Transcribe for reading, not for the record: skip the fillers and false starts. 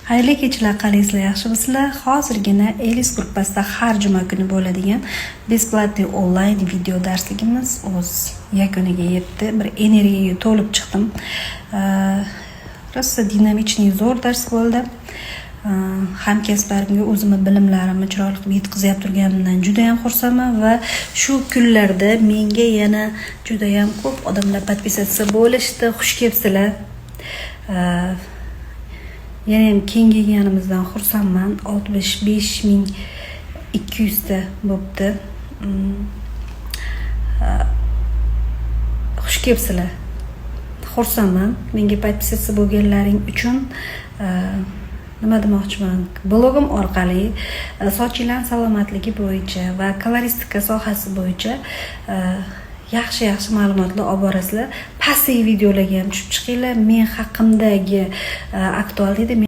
Xayrli kechlar, qalaysizlar, yaxshimisizlar? Hozirgina Elis gruppasida har juma kuni bo'ladigan бесплатный onlayn video darsligimiz o'z yakuniga yetdi. Bir energiyaga to'lib chiqdim. Rosa динамичный, zo'r dars bo'ldi. Hamkasblarimga o'zimni bilimlarimni chiroyli qilib yetkazib turganimdan judayam xursandman va shu kunlarda menga yana judayam ko'p odamlar подписаться bo'lishdi. Xush kelibsizlar. Yanayam kengayganimizdan xursandman. 65 200 ta bo'libdi. Xush kelibsizlar. Xursandman menga подписаться bo'lganlaring uchun. Nima demoqchiman? Blogim orqali sochinglarni salomatligi bo'yicha va koloristika sohasi bo'yicha yaxshi yaxshi ma'lumotlar olib borasizlar. Pastdagi videolarga ham tushib chiqinglar. Men haqimdagi aktual deydi.